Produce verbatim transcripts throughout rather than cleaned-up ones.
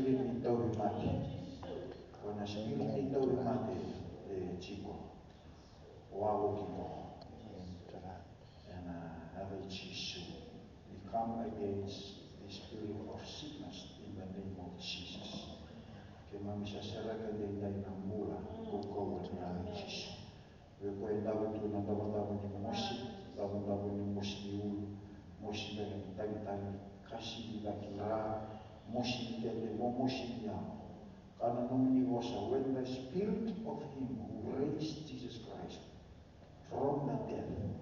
spirit ni tauvimate. Ko na spirit ni tauvimate e tiko. Wavoki ko. Ena yaca i Jisu. We come against the spirit of sickness in the name of Jesus. Keimami sa sereka edaidai na bula kaukauwa ni yaca i Jisu. Vei koya e davo tu na davodavo ni mosi, davodavo ni mosi ni ulu, mosi beka ni tagitagi, kasi ni caki ra, mosi ni kete, mo mosi ni yago. Ka na nomuni vosa, when the spirit of him who raised Jesus Christ from the dead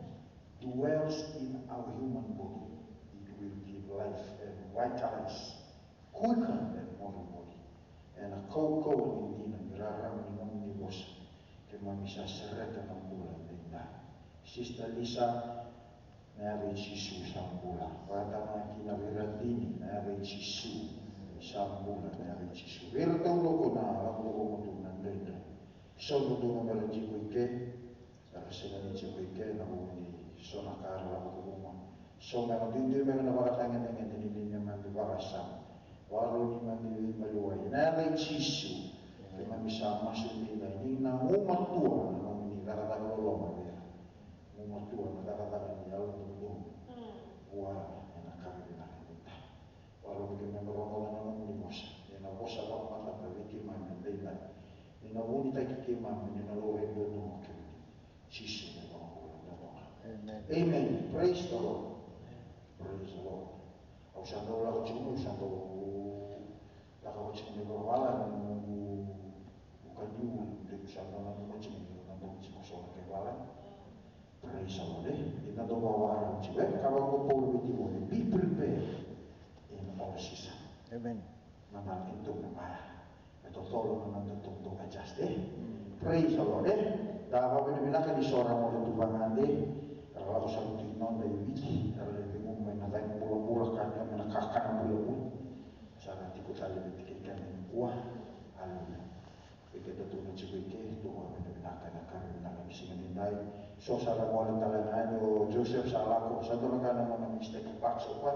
dwells in our human body, it will give life and vitalize, quicken and morbody. Ena kaukauwa ni dina ni rarama ni nomuni vosa, keimami sa sereka na bula edaidai. Sister Lisa, na yaca i Jisu sa bula. Vakatamaki na veiratini, na yaca i Jisu sa bula, na yaca i Jisu. Vei iratou lako na lako lako tu na dredre. So dodonu mera tiko i ke, era sega ni tiko i ke na vuku ni so na ka era lako vuma. So mera duidui mera na vakatagedegede ni neimami vakasama. Vakarau neimami veimaliwai. Na yaca i Jisu. Keimami sa masu edaidai ni na gumatua na nomuni cakacaka loloma vei ira. Gumatua na cakacaka ni Yalo Tabu. Vua ena ka vinaka edaidai. Vakarau keimami rogoca na nomuni vosa. Ni na vosa vakamatata vei keimami edaidai. Ni na vunitaki keimami, ni na laurai duadua o kemuni. Jisu na iVakabula. Amen. Amen. Praise the Lord. Praise the Lord. Au sa dau lako tiko mai, au sa dau lako tiko mai vakavala na noqu kaniu, de au sa dau nanuma tiko ni na dau tiko so na kaivala. Praise the Lord, e? Ni na dau vakavala tiko, e? Ka vaka ko Paula vei Timoci, be prepared in all season. Amen. Na mala keitou na mala. E totolo na noda tou adjust, e? Praise the Lord, e? Da vakavinavinaka ni so ra gole tu vagade. Era lako sara tu i noda i Viti, era lai cegu mai na cagi bulabula, ka kena na kakana bulabula. Sa ra tiko tale vei keda nikua. Aleluya. Vei keda tou na tiko i ke, tou vakavinavinaka ena ka vinaka ni siga nidai. So sa ra gole tale ga yani o Joseph sa lako, sa dua na ka na nona mistake back so far.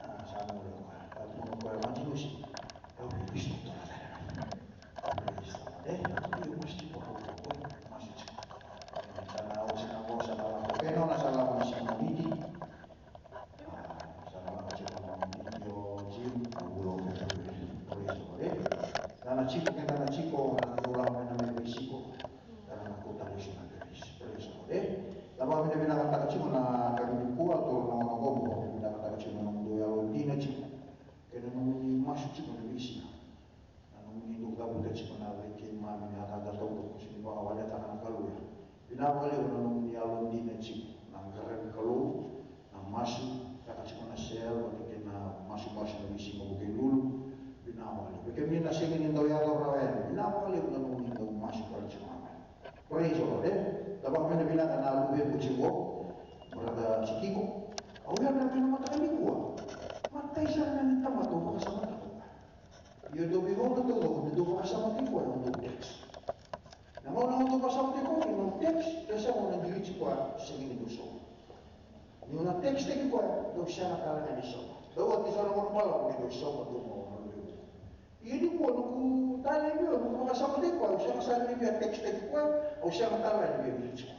A, sa gole o koya. A tukuna o koya, Matiusi, au via lesu totolo tale mai. Praise the Lord. E, au via masu tiko, au via masu tiko. Sa na oti na qo, sa na lako. Ke nona sa lako na siga Moniti. A, sa na lako tiko na Moniti o Jim, na vula o February. Praise the Lord. E, na na tiko, ke na na tiko, na na lako mai na mai veisiko. Era na kauta lesu na Grace. Praise the Lord, e? Na vakavinavinakataka tiko na yakavi nikua, toro na gauna oqo, vakavinavinakataka tiko na nomudou yalodina tiko. Kei na nomuni masu tiko na veisiga. Na nomuni dou cavuta tiko na vei keimami na yaca taucoko, sega ni vakawaletaka na Kalou ya. Vinaka vakalevu na nomuni yalodina tiko, na qaravi Kalou, na masu, caka tiko na cell, vata kei na masumasu na veisiga Vukelulu. Vinaka vakalevu. Vei kemuni na sega ni dau yaco rawa yani, vinaka vakalevu na nomuni dau masu tale tiko ga mai. Praise the Lord, e? Da vakavinavinaka na luvequ tiko, brother Tikiko. Au yadra mai na mataka nikua. Matai sara ga ni tamata au vakasamataka. Io, dou veigauna taucoko, ni dou vakasamataki koya, au dau text. Na gauna au dau vakasamataki koya, au dau text, ke sega au na delete koya, sega ni dau sauma. Niu na text taki koya, dau sega tale ga ni sauma. Dau oti so na gauna balavu, ni dau sauma, dau gauna balavu. Ia nikua, noqu tale vei au, noqu vakasamataki koya, au sega sara ni via text taki koya, au sega tale ga ni via delete koya.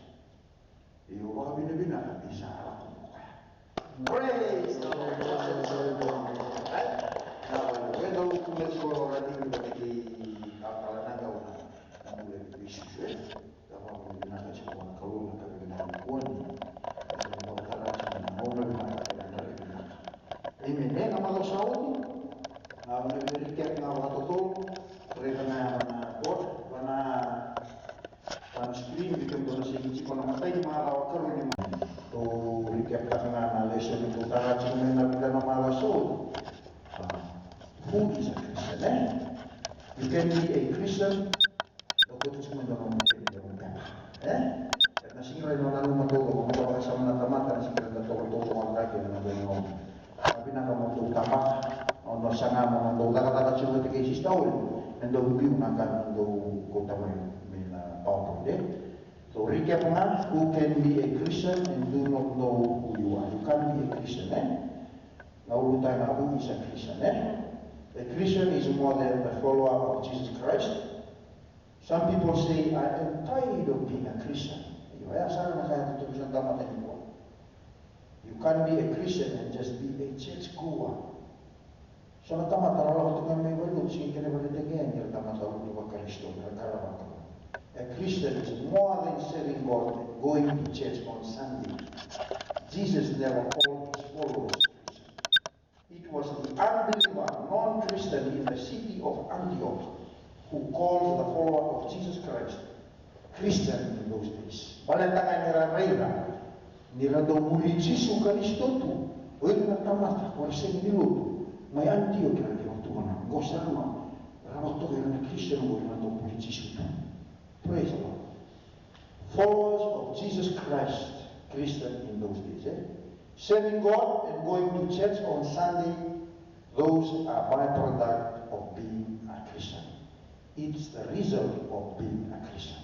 Io, vakavinavinaka ni sa lako mai o koya. Praise the Lord. Right? Na, we dau tu na tiko ro rani ni vata kei kakala na gauna. Na bula ni veisusu, e? Da vakavinavinaka tiko vua na Kalou na ka vinaka nikua ni. Da vakatara tiko na gauna vinaka, na gauna vinaka. Amen. E, na macawa sa oti. Au na via recap ga vakatotolo. Raica ga na board, vana Sunscreen, vei kemudou na sega ni tiko na imatai ni macawa, karua ni macawa. Tou recap taka ga na lesson tou tara tiko mai na vica na macawa sa oti. A, who is a Christian, e? You can be a Christian, but tou tiko mai na nomu kena, nomu pepa, e? Na sega ni rairai nanuma taucoko, na vakasama na tamata, na sega ni rairai taucoko, taucoko na ka kei na nomu. Vinaka mo dou tabaka, o dou saga mo dou cakacaka tiko vata kei Sister Oli, me dou biu na ka mo dou kauta mai mai na PowerPoint, e? So recap ga, who can be a Christian and do not know who you are. You can't be a Christian, e? Na ulutaga, who is a Christian, e? A Christian is more than a follower of Jesus Christ. Some people say, "I am tired of being a Christian." Io, e a sara na ka e tukuna na tamata nikua. You can't be a Christian and just be a church goer. So na tamata ra lako tu ga mai valenilotu, sega ni kena vakataki yani ira na tamata lotu vaKarisito, era qarava tu. A Christian is more than serving God and going to church on Sunday. Jesus never called his followers Christians. It was the unbeliever, non-Christian in the city of Antioch who called the follower of Jesus Christ Christian in those days. Baleta ga ni ra raica ni ra dau muri Jisu Karisito tu o ira na tamata ko ra sega ni lotu mai Antioch, era qai vakatoka na, qo sara ga, ra vakatoka ira na Christian qo, ira na dau muri Jisu tu. Praise the Lord. Followers of Jesus Christ, Christian in those days, eh? Serving God and going to church on Sunday, those are byproduct of being a Christian. It's the result of being a Christian.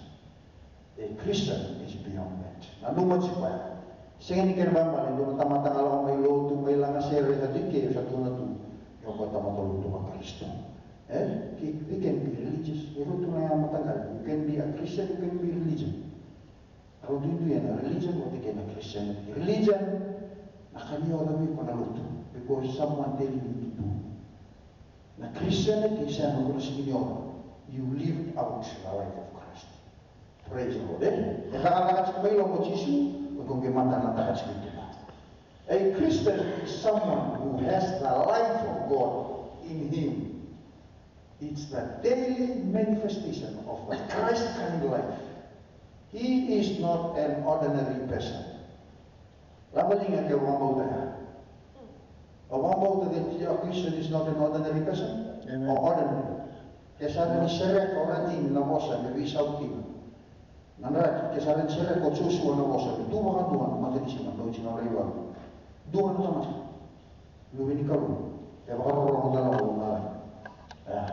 A Christian is beyond that. Nanuma tiko ya. Sega ni kena ibalebale, dua na tamata ga lako mai lotu, mai laga sere, sa tiko, sa tukuna tu ni o koya tamata lotu vaKarisito. Eh? They can be religious. E rua tu na mataqali. You can be a Christian, you can be religion. Rau duidui na religion vata kei na Christianity. Religion, na ka ni oca vei iko na lotu, because someone telling you to do. Na Christianity, sa na kena sega ni oca. You lived out the life of Christ. Praise the Lord, eh? E cakacaka tiko mai loma o Jisu, o iko qai matanataka tiko i tuba. A Christian is someone who has the life of God in him. It's the daily manifestation of the Christ kind life. He is not an ordinary person. Lava liga ke o vakabauta ya. O vakabauta that a Christian is not an ordinary person? Amen. O ordinary. Ke sa na ni sereka o Radini na vosa me veisau kina. Na draki, ke sa na ni sereka o Josua na vosa me tu vakadua na matanisiga, na uci na raivalu. Dua na tamata. Luve ni Kalou. E vakarorogo tale na Kalou na rai. Yeah.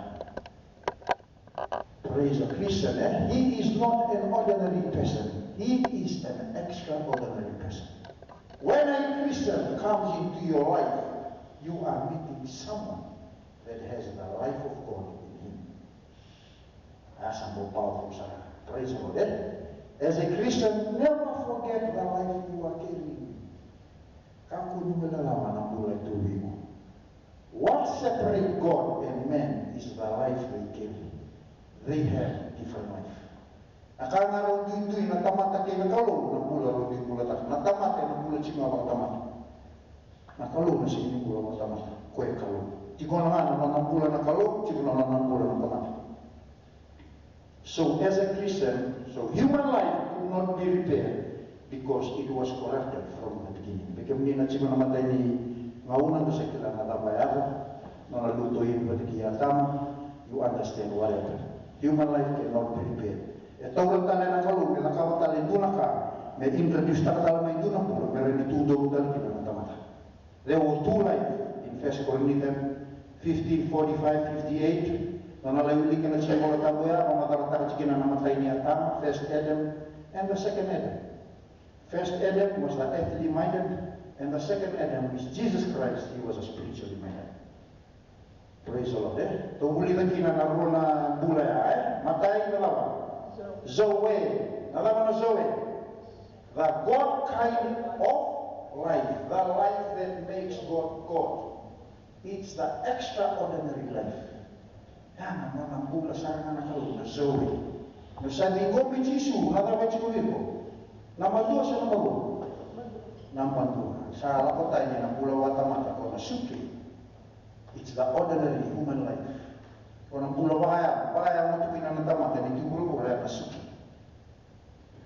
Praise a Christian, eh? He is not an ordinary person. He is an extraordinary person. When a Christian comes into your life, you are meeting someone that has the life of God in him. That's a more powerful side. Praise the Lord, eh? As a Christian, never forget the life you are carrying. Kakua ni guilecava na bula e tu vei iko. What separate God and man is the life they carry. They have different life. Na ka ga rau duidui na tamata kei na Kalou, na bula rau dui bulataka. Na tamata ena bula tiko ga vakatamata. Na Kalou na sega ni bula vakatamata. Koya e Kalou. Tiko ga na nona bula na Kalou, tiko ga na nona bula na tamata. So as a Christian, so human life could not be repaired because it was corrupted from the beginning. Vei kemuni na tiko na imatai ni gauna, dou sa kila na cava e yaco, nona lutu o Ivi vata kei Atama, you understand what happened. Human life cannot be repaired. E taura tale na Kalou me cakava tale e dua na ka me introduce taka tale mai dua na bula me rawa ni tu donu tale kina na tamata. There were two life in First Corinthians fifteen forty-five, fifty-eight. Na nona lai wilika na tiko na iVola Tabu ya, vakamacalataka tiko kina na imatai ni Atama, first Adam, and the second Adam. First Adam was the earthly minded, and the second Adam is Jesus Christ, he was a spiritually minded. Praise the Lord, eh? Tou vulica kina na rua na bula ya, eh? Matai na cava? Zoe. Na cava na Zoe? The God kind of life, the life that makes God God. It's the extraordinary life. Ya na nona bula sara ga na Kalou na Zoe. Ni sa ciqomi Jisu, na cava e tiko vei iko? Na madua se na malua? Na madua. Sa lako tani na bula vakatamata ko na suke. It's the ordinary human life. Ko na bula vakaya, vakaya mo tu kina na tamata ni tu vuravura ya na suke.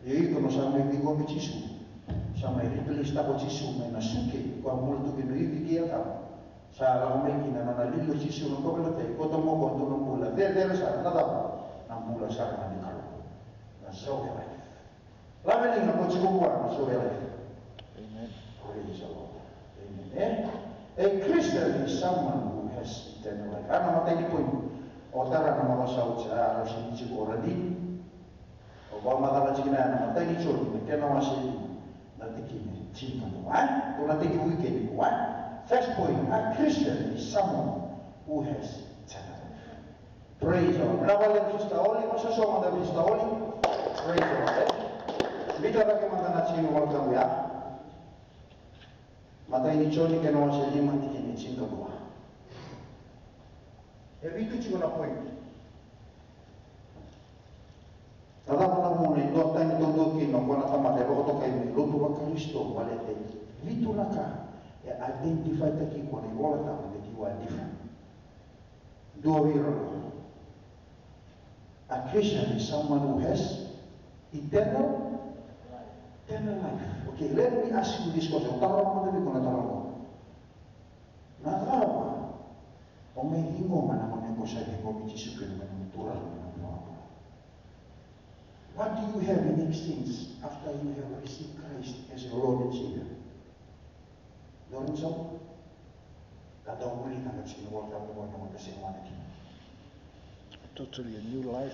Ia iko no sa mai ciqomi Jisu, sa mai replace taka o Jisu mai na suke ko a bula tu kina o Ivi kei Atama. Sa lako mai kina na nona lili o Jisu na kauveilatai, ko tamo ko dua na bula cecere sara, na cava? Na bula sara ga ni Kalou. Na Zoe life. Laveliga ko tiko vua na Zoe life. Amen. Praise the Lord. Amen. Eh? A Christian is someone who has eternal life. Ana matai ni point. O tara na mavasau sa, a, rau sini tiko o Radini. O vakamacala tiko na matai ni Joni, na kena wase lima, na tikina tinikadua. Tou na tekivu ike nikua. First point, a Christian is someone who has Praise the Lord. Vinaka vakalevu Sister Oli, mo sosoga na Sister Oli. Praise the Lord, e? Biuta cake mada na tiki ni Volatabu ya. Matai ni Joni kena wase lima tikina e tinikadua. E vitu tiko na point. Na cava na vuna e duatani taudua kina o koya na tamata e vakatokai me lotu vaKarisito, baleta e vitu na ka e identify-taki iko na iVolatabu that you are different. Dua vei ira. A Christian is someone who has eternal, eternal life. Okay, let me ask you this question. Au taroga mada vei iko na taro qo. Na cava o mai ciqoma na gauna ko sa ciqomi Jisu Karisito me nomu Turaga, me nomu iVakabula? What do you have in exchange after you have received Christ as your Lord and Savior? Lorenzo, ka dau vulica na tiki ni Volatabu qo, na gauna sa ciqoma kina. Totally a new life.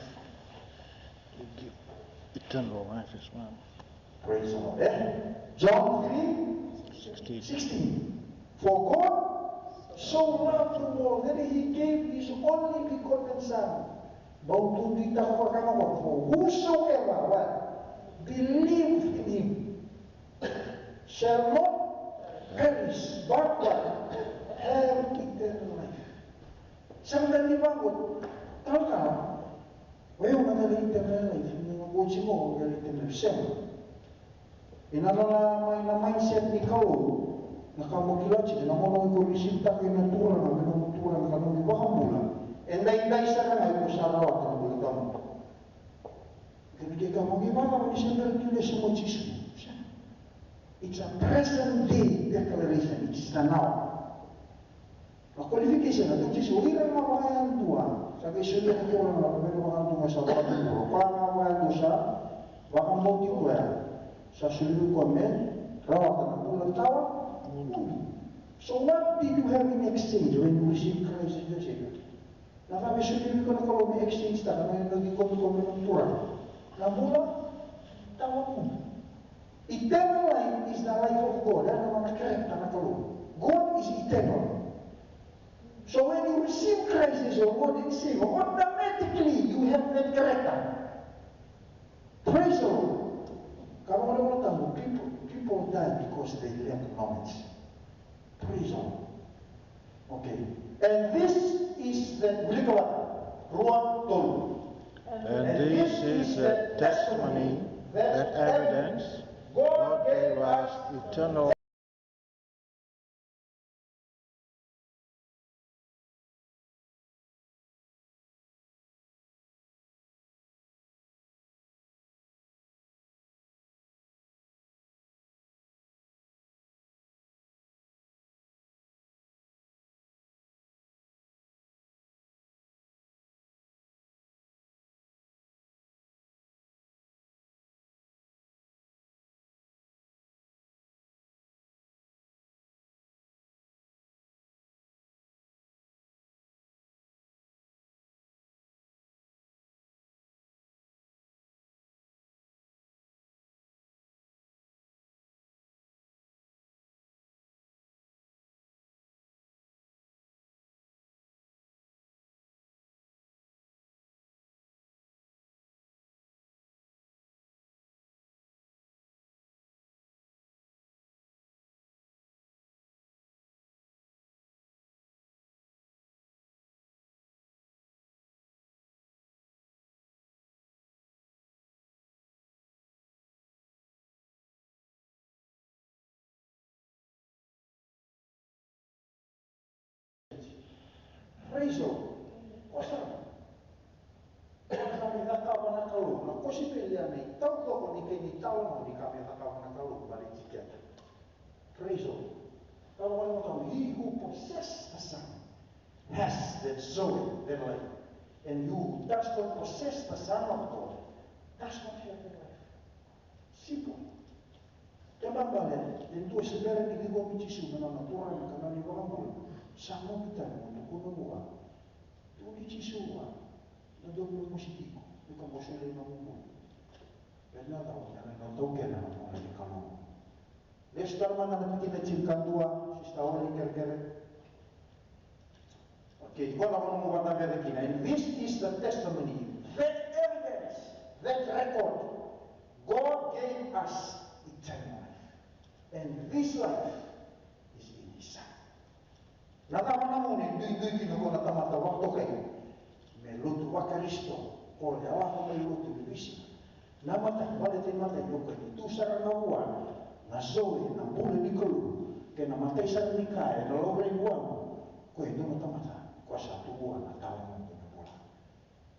You give eternal life as well. Praise the Lord. Eh? John three sixteen. Sixteen. For God so loved the world that he gave his only begotten Son. Bau tu di tako ka kama ko. For whosoever, what? Believes in him shall not perish, but what? Have eternal life. Sa na ni vangu, talatala, o yau na eternal life, ni vangu tiko o eternal life. Sega. Ena nona mai na mindset ni Kalou, na ka mo kila tiko, na gauna o iko receive-taka na Turaga, na Turaga, na nomu iVakabula. E daidai sara ga iko sa rawata na bula tawamudu. Kena kena mo qai vakacava ni sa bera tu lesu mai o Jisu? It's a present day declaration. It's the now. Na qualification, na tu Jisu, o ira ga vakayadua. Sa qai solia na Turaga na veivakarau vakayadua, sa vakayadua, o koya ga vakayadua sa vakabauti koya, sa soli koya me rawata na bula tawamudu. So what did you have in exchange when you received Christ as your Savior? Na cava e soli vei iko na Kalou me exchange-taka na nomu ciqomi koya me nomu Turaga? Na bula tawamudu. Eternal life is the life of God. Ena nona character na Kalou. God is eternal. So when you receive Christ as your Lord and Savior, automatically you have that character. Praise the Lord. Ka vaka na Volatabu, people, people die because they lack knowledge. Praise the Lord. Okay. And this is the, wilika vata, rua, tolu. And this is the testimony, that evidence, God gave us eternal Praise the Lord. Kosa. Kosa ni cakava na Kalou. Na kosipeli ya na itaucoko ni kena italanoa ni ka me cakava na Kalou baleti keda. Praise the Lord. Ka vaka na Kalou, he who possess the Son has that Zoe, that life. And you who does not possess the Son of God does not have that life. Simple. Kena ibalebale, e dua se bera ni ciqomi Jisu me nona Turaga ka nona iVakabula, sa moki tani mo tukuna vua. Tukuni Jisu vua, na dua me mosi tiko, me ka mo solia na nomu bula. Ena cava, ena nona taukena na bula ni Kalou. Lesu tale mada na tikina tinikadua, Sister Oli, kerekere. O Okay, ko na vanua mo vata veve kina. And this is the testimony, that evidence, that record. God gave us eternal life. And this life is in his son. Na cava na gauna e duidui kina ko na tamata vakatokai me lotu vaKarisito, ko na lako mai lotu ni veisiga. Na matai, baleta na matai, o koya e tu sara ga vua na Zoe, na bula ni Kalou, kei na matai sara ni ka ena laurai vua, ko e dua na tamata ko sa tu vua na tawa ni bula.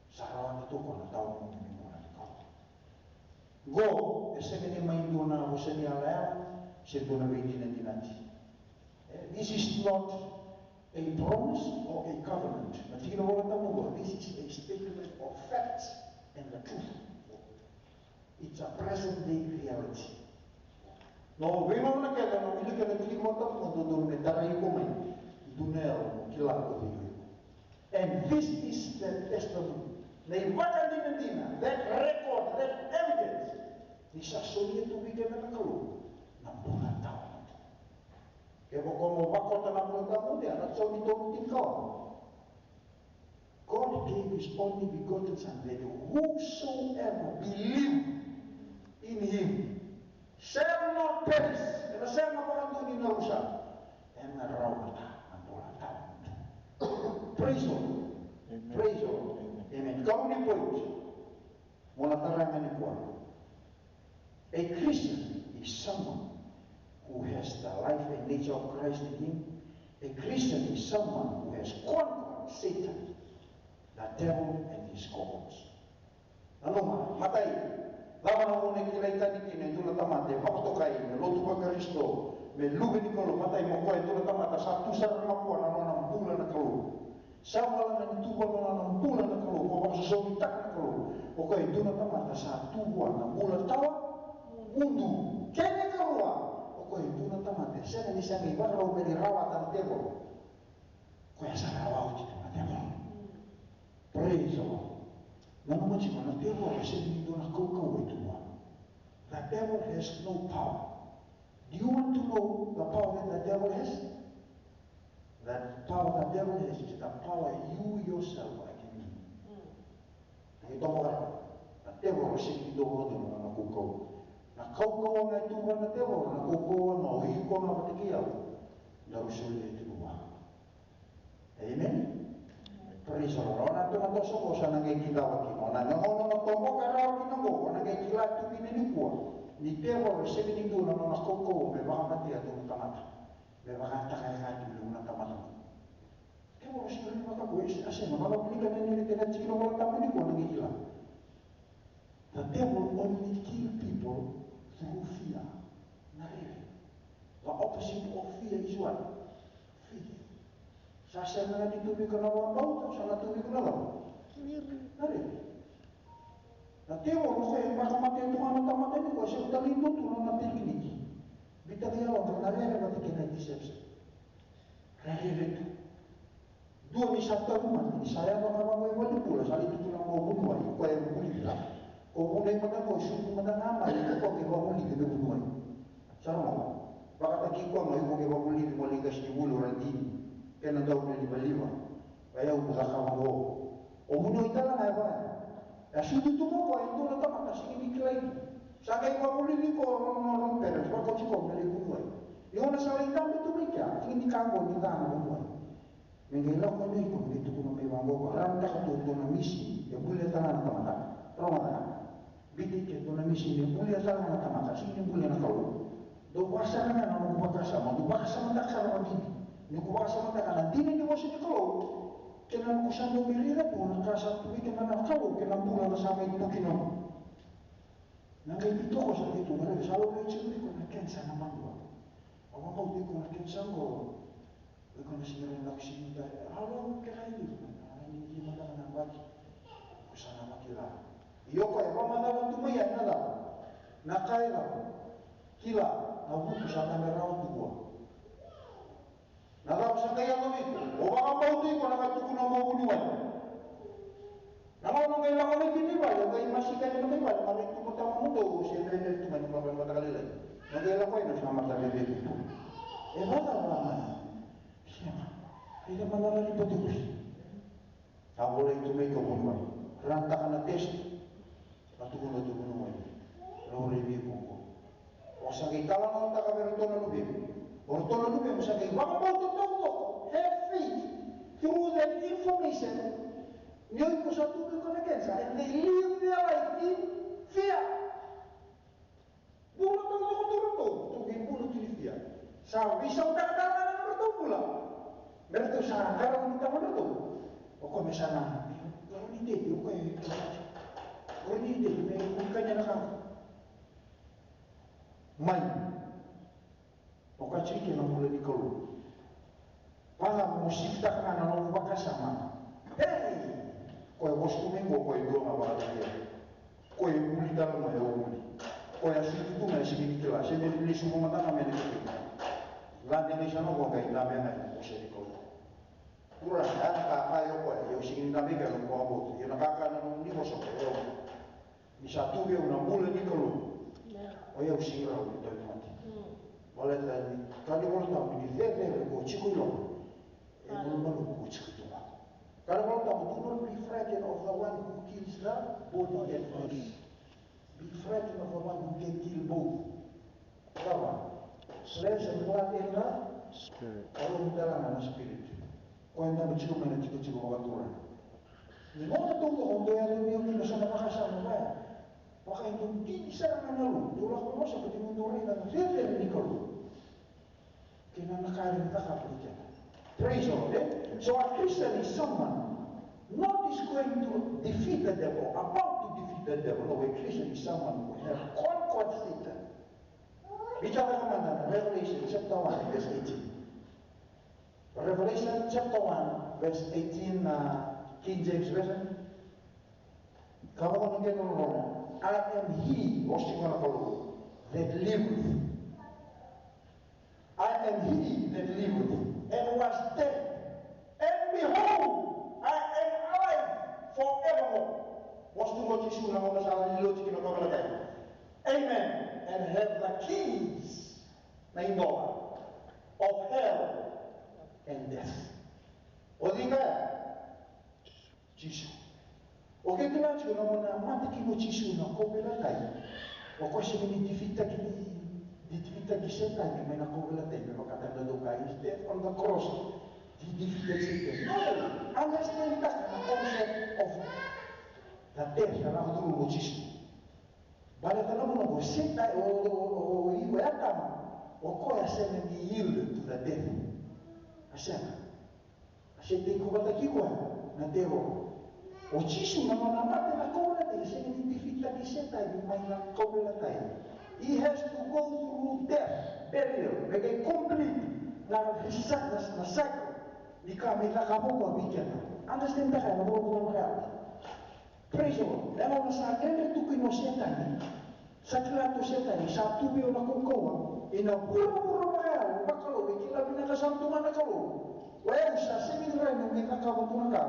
Sa rawata tu ko na tawa ni bula ni Kalou. Qo e sega ni mai dua na vosa ni yalayala se dua na veidinadinati. Eh, this is not a promise or a covenant. Na tikina Volatabu qo, this is a statement of facts and the truth. It's a present day reality. No veigauna kece, no wilika na tikina Volatabu qo, dodonu me tarai iko mai. Dua na yalo mo kila ko vei iko. And this is the testimony. Na ivakadinadina, that record, that evidence. Ni sa solia tu vei keda na Kalou na bula tawa. Kevaka mo vakota na bula tawa, na Joni tolu tinikaono. God gave his only begotten Son, that whosoever believe in him shall not perish. Ena sega vakadua ni na rusa. Ena rawata na bula tawa. Praise the Lord. Amen. Praise the Lord. Amen. Amen. Karua ni point. Mo na tara ga nikua. A Christian is someone who has the life and nature of Christ in him. A Christian is someone who has conquered Satan, the devil and his cohorts. Nanuma, matai, cava na gauna e kilai tani kina e dua na tamata e vakatokai me lotu vaKarisito, me luve ni Kalou? Matai, mo koya e dua na tamata sa tu sara ga vua na nona bula na Kalou. Sa vala ga ni tu vua na nona bula na Kalou, ko vakasosomitaka na Kalou. O koya e dua na tamata sa tu vua na bula tawa mudu. Kena ikarua, o koya e dua na tamata e sega ni sa qai vakarau me ni rawata na tevoro. Koya sa rawa oti tu na tevoro. Praise the Lord. Nanuma tiko, na tevoro e sega ni dua na kaukauwa e tu vua. The devil has no power. Do you want to know the power that the devil has? That power the devil has is the power you yourself are giving him. Mm. Na itovo na tevoro sega ni dua na nona kaukauwa. Na kaukauwa ga e tu vua na tevoro, na kaukauwa ga o iko ga vata kei au daru solia e tu vua. Amen. Praise the Lord. Ona tu na toso ko sa na qai kidava kina. Ona na gauna mo toboka rawa kina qo, o na qai kila tu kina nikua ni tevoro sega ni dua na nona kaukauwa me vakamatea tu na tamata. Me vakataka e ka tu levu na tamata. Tevoro sega ni vaka ko isi, a sega, nona wilika na nini kena tiki na Volatabu nikua na qai kila. The devil only kill people through fear. Na rere. The opposite of fear is what? Faith. Sa sega na ni tu vei iko na vakabauta, sa na tu vei iko na cava? Na rere. Na tevoro o koya e vakamatea tu ga na tamata nikua, e sega tale ni dua tu na nona tekiniki. Biuta ga e yalodra na rere vata kei na deception. Rere tu. Dua ni sa tauvimate, ni sa yaco ga vaqo i valenibula, sa lai tukuna mo vuniwai, koya e vulici. Ko vunai mada qo, sucu mada ga mai, ko ke vavulici me vuniwai. Sa rogoca. Vakataki koya ga, iko ke vavulici mo lai qasenivuli o Radini. Kena dau livaliva. Ka yau ko cakava qo. O vuniwai tale ga e vaya. E sucu tu mo koya e dua na tamata sega ni kilai. Sa qai vavulici iko o nona parents, vakoti iko me lai vuniwai. Ni o na sa lai dabe tu mai kea, sega ni ka qo ni ca na vuniwai. Me qai lako yani iko me qai tukuna mai vaqo, ko rawa ni taka tu e dua na misi e bulia tale ga na tamata. Rogoca ga. Biuta ike e dua na misi e bulia tale ga na tamata, sega ni bulia na Kalou. Dau vakasama ga na noqu vakasama, dau vakasamataka sara vakabibi. Ni ko vakasamataka na dina ni vosa ni Kalou, kei na noqu sa dau mai raica tu na ka sa tu vei keda na Kalou, kei na bula na sa mai tu kina. Na qai vitokoso ni tu, na qai sa lau mai tiko vei iko na kenisa na madua. Au vakabauta iko na kenisa qo. Iko na sega ni lako sega ni dua, alo kera i liu, na ni kima na na baki. Ko sa na makila. Io ko e vakamacala tu mai ya na cava? Na ka e cava? Kila, na vuku sa tabe rawa tu vua. Na cava sa qai yaco vei iko? O vakabauta iko na ka tukuna mo vuniwai. Na gauna o qai lako mai kina i vale, o qai masika ni matai vale, marai tu ko tamamudou, se dredre tu mai na matai mataka lailai. Na qai lako ina sa mata veve tu. E vacava mai? Sega. Ida mana rani pati kusi. A volai tu mai ka vuniwai. Ranataka na test. A tukuna tu vuniwai. Laurai vei iko qo. O sa qai talanoataka vei iratou na luvemu. O iratou na luvemu sa qai vakabauta taucoko. Have faith through that information. Ni o iko sa tu vei iko na cancer. And they live their life in fear. Bula taucoko tu ratou, tu vei bula tu ni fia. Sa veisautaka tale ga na nodratou bula. Me ratou sa qarauni tamadratou. O koya me sa na qarauni dedi, o koya e qarauni dedi, me kania na ka. Mai. O koya tiko kei na bula ni Kalou. Vaka mo sivitaka ga na nomu vakasama. Hey! Koya vosa tu mai qo, koya e dua ga vakataki au. Koya e vuli tale mai, au vuli. Koya e sucu tu mai, sega ni kila, sega ni lesu vua mada ga mai na kete. Lade ga i sana qo qai dabe ga i vosa ni Kalou. Turaga, ya na ka a kaya o koya, ia au sega ni dabe ga i na noqu vakabauta. Ia na ka a kaya na nomuni vosa qo, ia au Ni sa tu vei au na bula ni Kalou. O yau sega ni rawa ni tauvimate. Baleta ni kaya na iVolatabu ni cecere ko tiko i loma e malumalumu ko tiko i tuba. Kaya na iVolatabu, do not be frightened of the one who kills the body and flesh. Be frightened of the one who can kill both. Cava? Flesh and blood and the spirit. Kalou tale ga na spirit. Koya e dabe tiko mai na tikotiko vakaturaga. Ni gauna taucoko dou yaco vei au kina so na vakasama vaya. Vaka e dou didi sara ga na Kalou. Dou lako vosa baleta ni dou raica na cecere ni Kalou. Kei na ka e cakava vei keda. Praise the Lord, eh? So a Christian is someone not is going to defeat the devil, about to defeat the devil. No, a Christian is someone who have conquered Satan. Vei keda na Revelation chapter one, verse eighteen. Revelation chapter one, verse eighteen, uh, King James Version. Ka vaka na kena loloma, I am he, o Siga na Kalou, that liveth. I am he that liveth and was dead, and behold, I am alive forevermore. Vosa tu o Jisu na gauna sa lilo tiko na kauveilatai. Amen. And have the keys, na idola, of hell and death. O cei kaya? Jisu. O keda kila tiko na gauna mate kina o Jisu na kauveilatai. O koya sega ni defeataki, ni defeataki Setani mai na kauveilatai me vaka taudau kaya his death on the cross. He defeated Satan. No, understand that na concept of the death na lako curuma o Jisu. Baleta na vuna ko Setani, o, o, o, o, o Atama, o koya sega ni yield to the death. A sega. A sega ni tekivu vata kei koya na tevoro. O Jisu na nona mate na kauveilatai, sega ni defeataki Setani mai na kauveilatai. He has to go through death, burial, me qai complete na, na, na cycle ni ka me cakava o koya vei keda. Understand-taka na vuravura vakayalo. Praise the Lord. Ena gauna sa dredre tu kina o Setani, sa kila tu o Setani, sa tu vei au na kaukauwa ena vuravura vakayalo, vakalou, e kila vinaka sara tu ga na Kalou. O yau sa sega ni rawa ni mai cakava tu na ka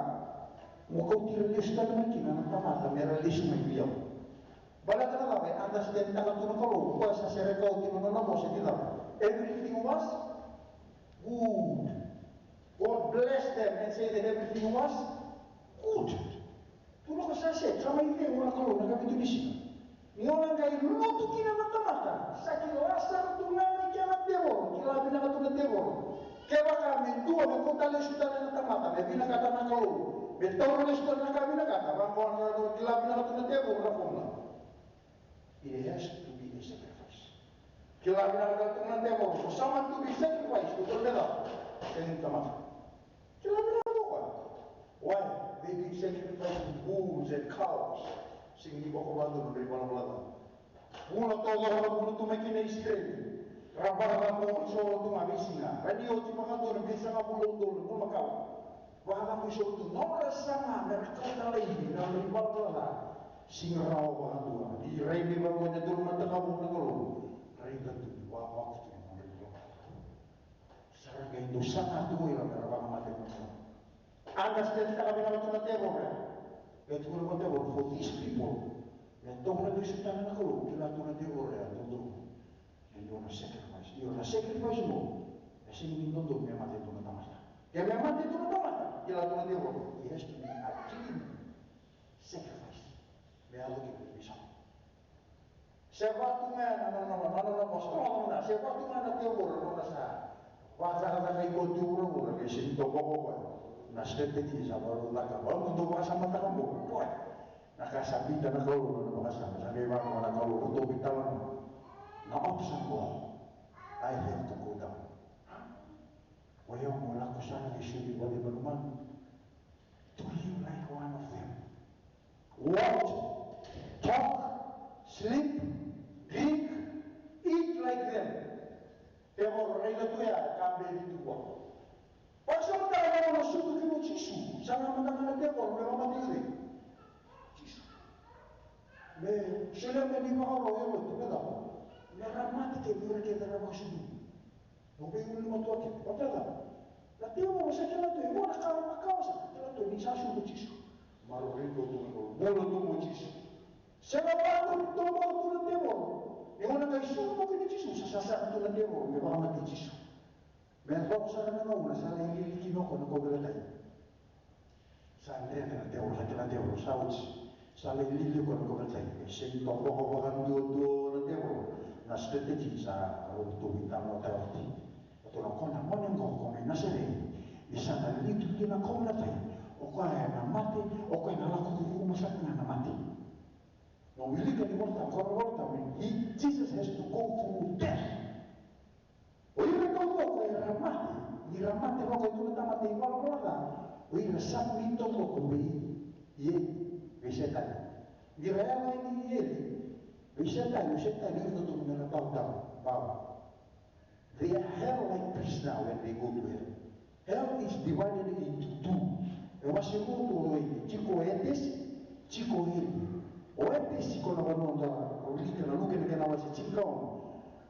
mo kauti ira lesu tale mai kina na tamata me ra lesu mai vei au. Baleta na cava? E understand-taka tu na Kalou, o koya sa sere kauti na nona vosa ni cava? Everything was good. God blessed them and said that everything was good. Tukuna o koya sa set, sa mai cegu na Kalou na ikavitu ni siga. Ni gauna qai lotu kina na tamata, sa kila sara tu ga ni kena tevoro, kila vinaka tu na tevoro. Kevaka me dua me kauta lesu tale na tamata, me vinakata na Kalou, me taura lesu tale na ka vinakata, vaqo na kila vinaka tu na tevoro na fomula. It has to be a sacrifice. Kila vinaka tu na tevoro, ko sa mani tu vei sacrifice, ko tolu me cava? Sega ni tamata. Kila vinaka tu koya. Why? They did sacrifice with bulls and cows. Sega ni vaka vakadua na ivalavala ca. Vula taucoko ra vula tu mai kina Isireli. Ra vakacabo solo tu ga veisiga. Ra ni oti vakadua na veisagavulu na udolu na bulumakau. Vakacabo solo tu, nodra saga me ra kauta laivi na nodra ivalavala ca. Sega ni rawa vakadua. Ni rai mai vaqo na dua na mataka vou na Kalou. Raica tu ni vavaku tu na nodra ivalavala ca. Sa ra qai dau saga tu o ira me ra vakamate na Kalou. Understand-taka vinaka tu na tevoro ya. E tukuna o tevoro, for these people, me taura lesu tale na Kalou, kila tu na tevoro ya, dodonu me dua na sacrifice. Io, na sacrifice qo e sega ni dodonu me mate e dua na tamata. Ke me mate tu na tamata, kila tu na tevoro, he has to be a clean sacrifice. Me yaco kina me sa. Se vaka tu ga na, na, na, na, na, na, na, se vaka tu ga na tevoro, na sa vakacakacaka iko tu vuravura, ke sega ni toboka o koya na strategy sa vakarau caka, vakarau dau vakasamataka beka o koya. Na ka sa biuta na Kalou na vakasama, sa qai vaka na Kalou, ratou veitalanoa. Na option qo, I have to go down. O yau mo lako sara ki suvi vale manumanu. Do you like one of them? What? Talk, sleep, drink, eat like them. Tevoro, raica tu ya, ka beci tu vua. Vakasamataka na gauna sucu kina o Jisu, sa na mataka na tevoro me vakamate ira. Jisu. Me solia mai na ivakaro o Eroti, me cava? Me ra mate kece ira kece era vakasucu. Au veiulunimatua kece, baleta na tevoro sa kila tu, e vua na ka makawa sa kila tu ni sa sucu o Jisu. Maroroi tu na Kalou, bula tu o Jisu. Sega vakadua ni toboka tu na tevoro. Ni gauna qai sucu kina o Jisu, sa sasaga tu na tevoro me vakamate Jisu. Me toko sara na gauna sa lai lili kina o koya na kauveilatai. Sa dredre na tevoro, sa kila na tevoro, sa oti. Sa lai lili o koya na kauveilatai. E sega ni toboka vakaduadua na tevoro. Na strategy sa ratou veitalanoataka oti. Ratou na, o koya na gone qo ko mai Nasareci, ni sa na lili tu kina na kauveilatai, o koya ena mate, o koya ena lako curuma sara ga na mate. Na wilika ni Volatabu, qo na Volatabu, he, Jesus has to go through death. O ira taucoko era mate, ni ra mate vaka e dua na tamata ivalavala ca, o ira sa mai taucoko vei, e, vei Setani. Ni ra yaco yani i eli vei Setani, o Setani, o ira taucoko me ra bow down, bow. They are held like prisoner when they go to hell. Hell is divided into two. E wase rua tu o eli, tiko o Etesi, tiko o eli. O Etesi ko na vanua da wilika na Luke na kena wase tinikaono.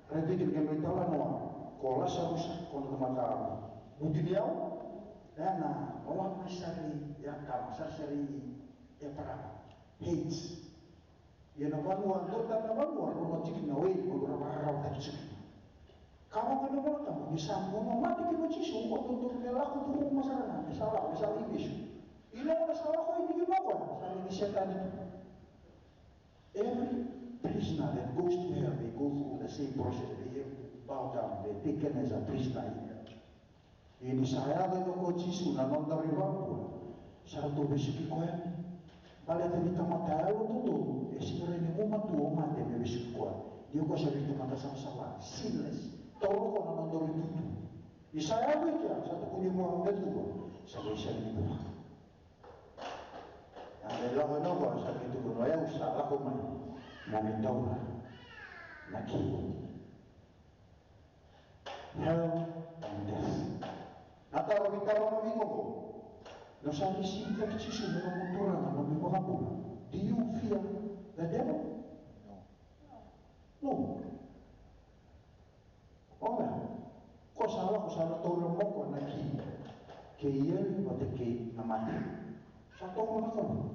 Raica kina kena italanoa ko Lasarusa, ko na tamata vutuniyau, ena loma sara i Atama, sarasara i Eparama. Hades. Ia na vanua, dua tale na vanua, rau na tiko kina o eli, vanua ra vakararawataki tiko kina. Kaya vaka na iVolatabu, ni sa bau mate kina o Jisu, o koya dodonu me lako curuma sara ga, me sa lako, me sa lai vesu. Ia na gauna sa lako yani kina o koya, sa lai vei Setani tu. Every prisoner that goes to hell, they go through the same process. They have to bow down, they're taken as a prisoner in hell. Ia ni sa yaco e dua ko Jisu na noda ivakabula, sa ratou vesuki koya. Baleta ni tamata yalododonu, e sega ni gumatua o mate me vesuki koya. Ni o koya sa veitamata savasava, sinless, taura koya na noda itutu. Ni sa yaco i kea, sa tukuni vua me cuva, sa qai sega ni cuva. A qai lako na koya, sa qai tukuna, o yau sa lako mai mo mai taura na key. Hell and death. Na taro, veitaro mai vei iko qo. Na sa receive-taki Jisu me nomu Turaga, nomu iVakabula. Do you fear the devil? No. No. Oya. Ko sa lako sa na taura mai o koya na key kei eli vata kei na mate. Sa taura na Kalou.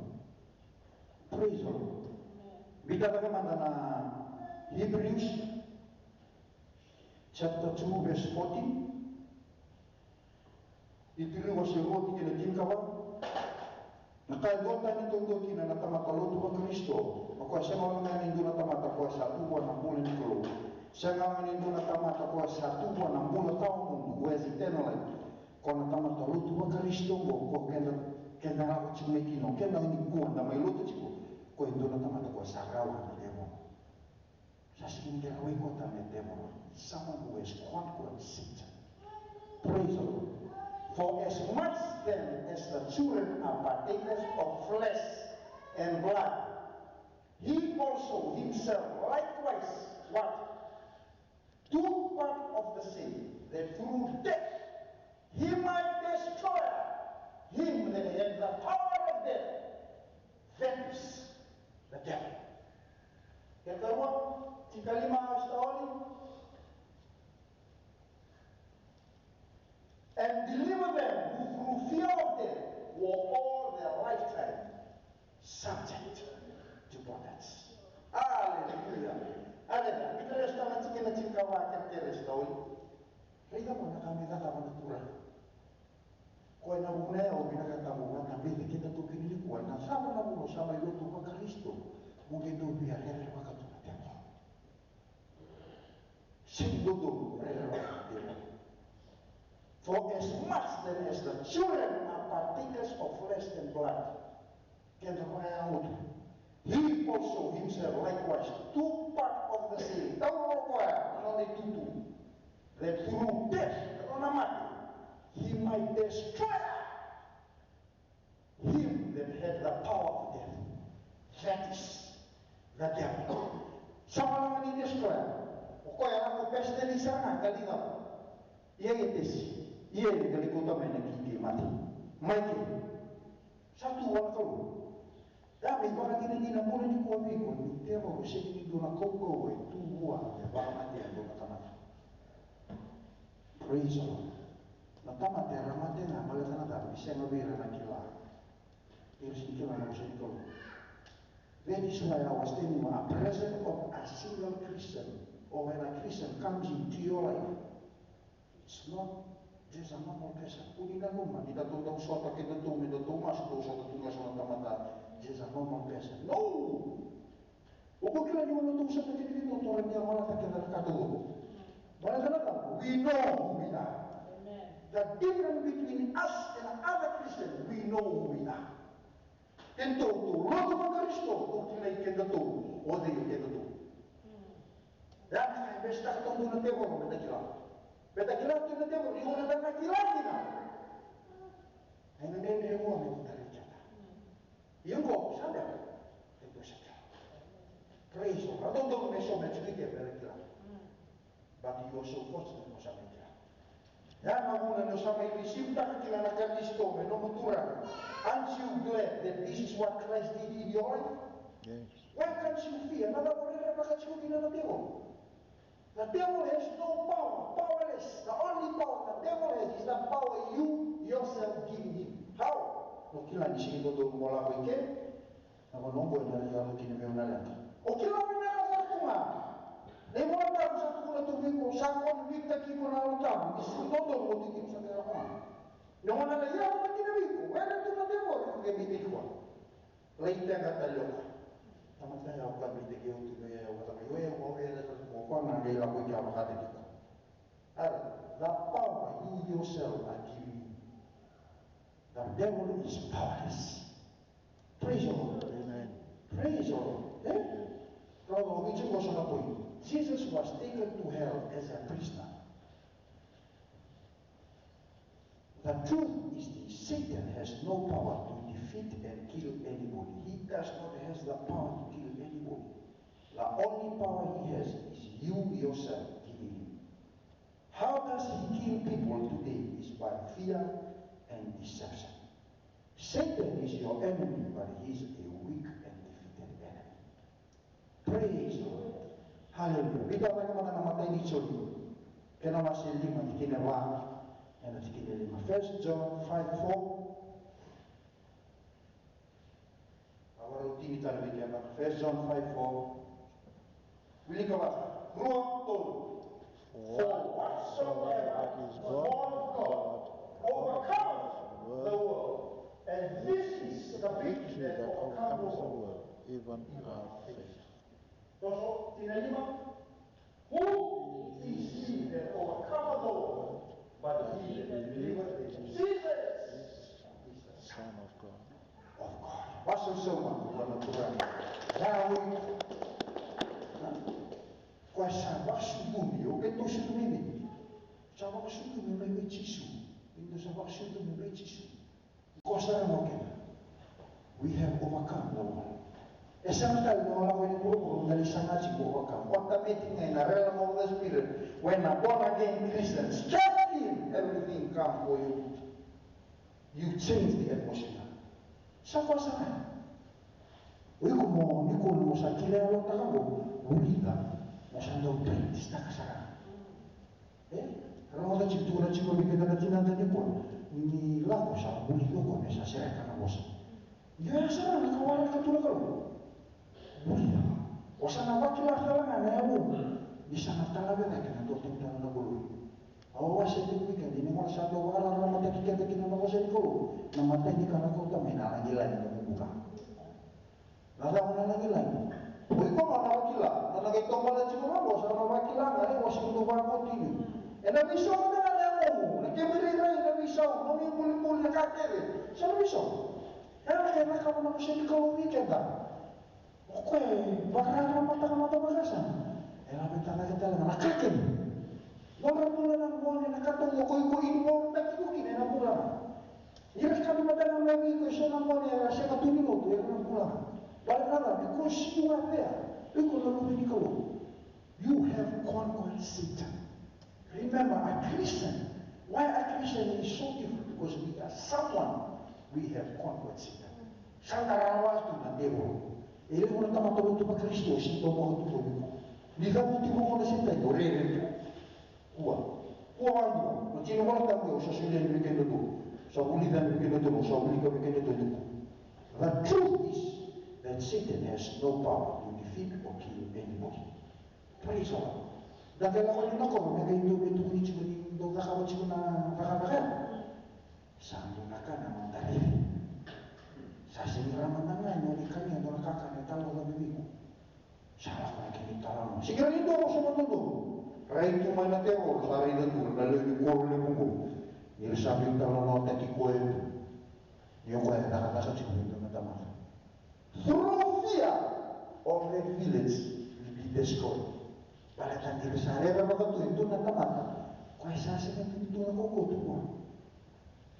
Praise the Lord. Biuta cake mada na Hebrews chapter two, verse fourteen. Iperiu wase rua, tikina tinikava. Na ka e duatani taudua kina na tamata lotu vaKarisito, o koya sega walega ni dua na tamata koya sa tu vua na bula ni Kalou. Sega walega ni dua na tamata koya sa tu vua na bula tawamudu, who has eternal life. Ko na tamata lotu vaKarisito oqo, ko keda, keda lako tiko mai kina, o keda nikua da mai lotu tiko, ko e dua na tamata koya sa rawa na tevoro. Sa sega ni qai rawai koya tale na tevoro. Someone who has conquered Satan. Praise the Lord. For as much then as the children are partakers of flesh and blood, he also himself likewise, what? Took part of the same, that through death he might destroy him that had the power of death, that is the devil. Kena ikarua, tikalima, Apostle, and deliver them who through fear of death were all their lifetime subject to bondage. Aleluya. Aleluya. Ni Keresito na tikina tinikava, kei Keresito. Raica mo na ka me cakava na Turaga. Na vuna ya au vinakata mo vakatabete keda tu kina nikua, na cava na vuna o sa mai lotu vaKarisito, mo qai dau via rerevaka tu na tevoro. Sega ni dodonu mo rerevaka na tevoro. For as much then as the children are partakers of flesh and blood, keda vakayago tu. He also himself likewise took part of the same, taura o koya na nona itutu, that through death, na nona mate, he might destroy him that had the power of death, that is, the devil. Sa vanua ni destroy. O koya na ko pesiteli sara ga, qai liga. Ia e tesi, ia e qai kauta mai na kiti mate. Mai ke. Sa tu vua na Kalou. Da mai vakadinadina bula nikua vei iko ni tevoro sega ni dua na kaukauwa e tu vua me vakamatea e dua na tamata. Praise the Lord. Na tamata era mate ga baleta na cava? Ni sega vei ira na kila. Ira sega ni kila na vosa ni Kalou. That is why I was telling you, a presence of a single Christian, or when a Christian comes into your life, it's not just a normal person. Kua ni nanuma ni datou dau sota, ke datou, me datou masu, dau sota tu ga so na tamata, just a normal person. No! O ko kila ni o na tou sota kina ni tou tora ni a malata kina na ka tou. Baleta na cava? We know who we are. Amen. The difference between us and other Christians, we know who we are. Kedatou tou lotu vaKarisito, tou kilai kedatou, o cei o kedatou. Ia na ka e vesutakataka tu na tevoro, me da kila. Me da kila tu na tevoro, ni o na da na kila kina. Ai na dredre vua me da tarai keda. Ia qo sa beka, e dua sa kila. Praise the Lord. Ratou donu me so me tiko i ke me ra kila. But you are so fortunate mo sa mai kila. Ia na vuna ni o sa mai receive-taka kina na Karisito me nomu Turaga. Aren't you glad that this is what Christ did in your life? Yes. Why can't you fear? Na cava o rerevaka tiko kina na tevoro? The devil has no power, powerless. The only power the devil has is the power you yourself giving him. How? O kila ni sega ni dodonu mo lako i ke, na vanua oqo ena lai yaco kina vei au na leqa. O kila vinaka sara tu ga. Na iVolatabu sa tukuna tu vei iko, sa convict-taki iko na Yalo Tabu, ni sega ni dodonu mo tiko sa kila ga. Na gauna na yaco mai kina vei iko, wele tu na tevoro, iko qai beitaki koya. Lai tega tale o koya. Tamata ya o koya beitaki au tu, me au vata mai, o yau, au via tale tu o koya, na qai lako i kea vakataki koya. Ara, the power you yourself are giving. The devil is powerless. Praise the Lord. Amen. Praise the Lord. Eh? Brother, o vei tiko so na point. Jesus was taken to hell as a prisoner. The truth is this, Satan has no power to defeat and kill anybody. He does not has the power to kill anybody. The only power he has is you yourself giving him. How does he kill people today is by fear and deception. Satan is your enemy, but he is a weak and defeated enemy. Praise the Lord. Hallelujah. Vica vata mada na imatai ni Joni. Kena wase lima, tikina va, ena tikina lima. First John five four. A vakarau tini tale vei keda. First John five four. Wilika vata. Rua, tolu. For whatsoever is born of God overcomes the world. And this is the victory that overcomes the world, even our faith. Toso, tikina lima. Who is he that overcometh the world, but he that believeth in Jesus is the Son of God. Of God. Vakasausau mada vua na Turaga. Yahweh. Koya sa vakasucumi, o keitou sucumi vei. Sa vakasucumi mai vei Jisu. Keitou sa vakasucumi vei Jisu. Ko sara mo keda. We have overcome the world. E sega tale na lako i vuravura, da lai saga tiko overcome. Automatic ga in the realm of the spirit. When a born again Christian step in, everything come for you. You change the atmosphere. Sa ko sara. O iko mo, ni ko mo sa kila yalotaka mo, vulica mo sa dau practice-taka sara. E, rogoca tiko, tukuna tiko vei keda na tinada nikua, ni lako sa buli tiko me sa sereka na vosa. Io, ya sara na ka waraka tu na Kalou. Buli ya. O sa na vakila sara ga na yavu. Ni sa na tala vei cake na dua tani tana na Kalou. Au wasea tiko vei keda ni gauna sa dau vakararamataki keda kina na vosa ni Kalou, na imatai ni ka na kauta mai na lagilagi na vuku ka. Na cava na lagilagi? O iko ga na vakila, na nona qai taubale tiko na vosa, na vakila ga, e, vosa dau vakakotini. Ena veisau mada ga na yagomu, na kemu irairai, na veisau, nomu ibulibuli, na ka kece, sa na veisau. E, e, na ka na vosa ni Kalou vei keda. O koya e vakararamataka mada vakasama. E laveta cake tale ga na ka kece. Nodra bula na gone, na ka taucoko o iko involve-taki iko kina ena bula ga. Ni ra kani mada ga mai vei iko eso na gone era sega tu ni lotu, era na bula ga. Baleta na cava? Because you are there. O iko na luve ni Kalou. You have conquered Satan. Remember, a Christian, why a Christian is so different? Because we are someone, we have conquered Satan. Sa da rawa tu na devil. E levu na tamata lotu vaKarisito e se toboka tu ko viko. Ni cavuti voko na Satan, o rere tu. Kua. Kua vakadua. Ko tini vaka tabu, au sa solia vei kemudou. Sa vulica vei kemudou, sa vulica vei kemudou. The truth is that Satan has no power to defeat or kill anybody. Praise the Lord. Da qai lako yani na koro, me qai dua me tukuni tiko ni dau cakava tiko na cakacaka ya. Sa dua na ka na noda raica. Sa sega ni rawa mada ga ni o ni kania dua na kakana e talanoa vei iko. Sa lako na kena italanoa. Sega ni dua vosa na dodonu. Rai tu mai na tevoro, sa raica tu na lewe ni koro levu qo. Ni ra sa veitalanoataki koya tu. Ni o koya e cakacaka tiko vei dua na tamata. Through fear, all that village will be destroyed. Baleta ni ra sa rerevaka tu e dua na tamata, koya sa sega ni tu na kaukaua tu qo.